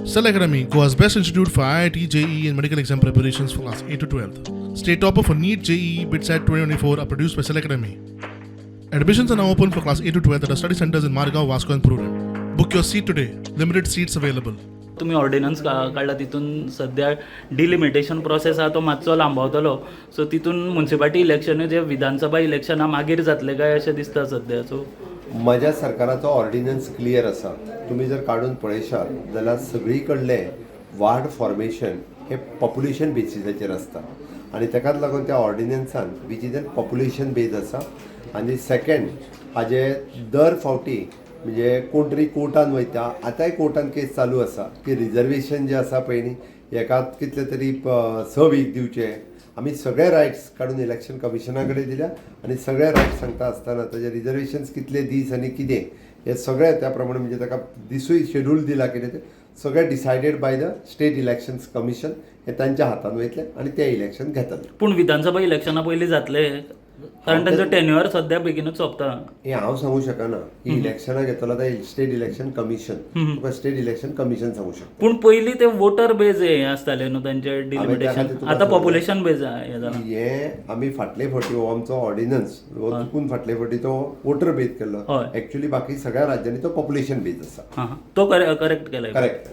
Cell Academy, Goa's best institute for IIT, JEE, and medical exam preparations for class 8 to 12. State topper for NEET, JEE, BITSAT 2024 are produced by Cell Academy. Admissions are now open for class 8 to 12 at our study centers in Margao, Vasco, and Prudent. Book your seat today. Limited seats available. तुमी ordnance काडला, तितून सद्या delimitation process आहा तो मातसो लांबावतलो. So तितून municipality इलेक्शनूय जे विधानसभा इलेक्शनां मागीर जातले काय अशें दिसता सद्या, सो म्हज्या सरकाराचो ऑर्डिनन्स क्लियर आसा. तुमी जर काडून पळयशात जाल्यार सगळी कडले वार्ड फॉर्मेशन हे पॉप्युलेशन बेसिसाचेर आसता आनी ताकाच लागून त्या ऑर्डिनन्सान which is an population base आसा. आनी सेकंड, हाजे दर फावटी म्हणजे कोण तरी कोर्टान वयता. आतांय कोर्टान केस चालू आसा की रिजर्वेशन जे आसा पळय न्ही, हेका कितले तरी 6 वीक दिवचे. आमी सगळे रायट्स काडून इलेक्शन कमिशना कडेन दिल्या आनी सगळे रायट्स सांगता आसतना ताजे रिजर्वेशन्स कितले दीस आनी कितें हे सगळे त्या प्रमाणे, म्हणजे ताका दिसूय शेड्यूल दिला, कितें तें सगळें decided by the State Elections Commission. हे तांच्या हातान वयतले आनी ते इलेक्शन घेतले. पूण विधानसभा इलेक्शना पयलीं जातले, कारण तांचो टेन्युअर सद्या बेगीनूच सोंपता. हे हांव सांगू शकना की इलेक्शनां घेतलो आतां स्टेट इलेक्शन कमिशन, तुका स्टेट इलेक्शन कमिशन सांगू शकता. पूण पयलीं ते वोटर बेज हे आसताले न्हू तांचे डिलिमिटेशन. खातीर तुका आतां सांगलें. पॉप्युलेशन बेज हें जालां. हे आमी फाटले फावटी हो आमचो ऑर्डिनन्स हो चुकून फाटले फावटी तो वोटर बेज केल्लो. एक्चुअली बाकी सगळ्या राज्यांनी तो पॉप्युलेशन बेज आसा. हां, तो करेक्ट केला. करेक्ट.